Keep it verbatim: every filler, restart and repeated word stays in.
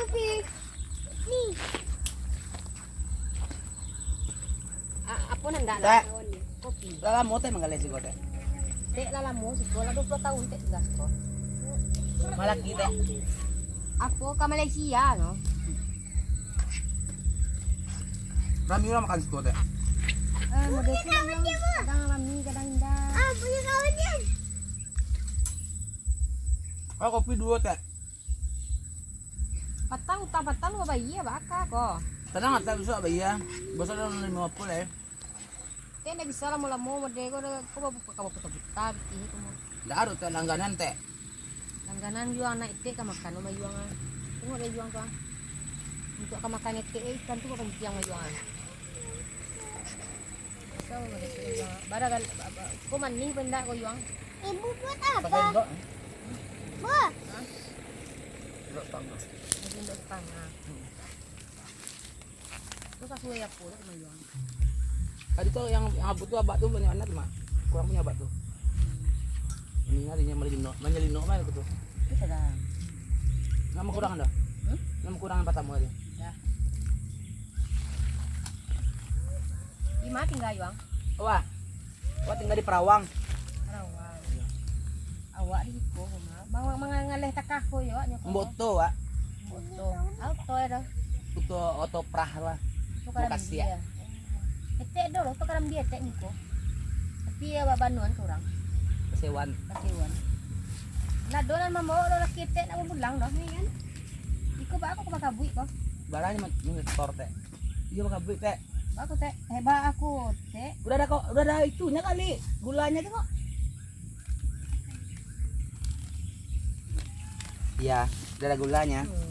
Ni. A-, apo nan ndak Tek. Lah lamo Tek manggaleh siko Tek. Tek lah lamo siko, lah duo puluah tahun Tek tingga siko. Malaki Tek. Apo ka Malaysia no? Rami urang makan siko Tek. Eh, model tu lah, kadang rami, kadang indak. Ah, punya kawan dia. Oh, kopi duo Tek. Patang, utang patang lu bayia, baka ko. Tenang, tak bisa bayia. Bosan dah lima puluh eh. Kan ndak bisa lamo-lamo model ko, ko baputa-puta pitih itu mah. Ndak harus Tek langganan Tek. Langganan juang anak etek ka makan, rumah juang ah. Tengok dari juang tu ah. Untuk ka makan etek eh, ikan tu bukan yang juang ah. Sama model tu juang. Bara gal, ba-, ba-, ko manih apa ndak ko juang? Ibu buat apa? Pakai dok. Bu. Hah? Dok setengah. Mungkin dok setengah. Hmm. Tu kasuai apo tu kena jual? Tadi tu yang, yang abut tu, abak tu banyak anak tu, Mak. Kurang punya abak tu. Ini hari yang melinok, menyelinok mah aku tu. Itu dah. Nama kurang dah? Hmm? Nama kurang yang pertama tadi? Dah. Di mana tinggal, Yuang? Wah. Awak tinggal di Perawang. Perawang. Awak di siko, Mak. Bang, mangaleh takah ko yo, awak nyo ko. Mboto, Wak. Mboto. Auto ya dah. Auto, auto prah lah. Tu karam Bekasi, dia. Ya. Etek do lo, tu karam dia etek niko. Tapi ya, awak banuan kurang. Kasewan. Kasewan. Nah, do nan mambawa lo laki etek nak pulang dah ni kan. Iko ba aku ka bakabuik ko. Barang ni menyetor, Tek. Iya, bakabuik, Tek. Ba aku, Tek. Eh, ba aku, Tek. Udah ada kok, udah ada itunya kali. Gulanya tu kok. Iya, udah ada gulanya. Hmm.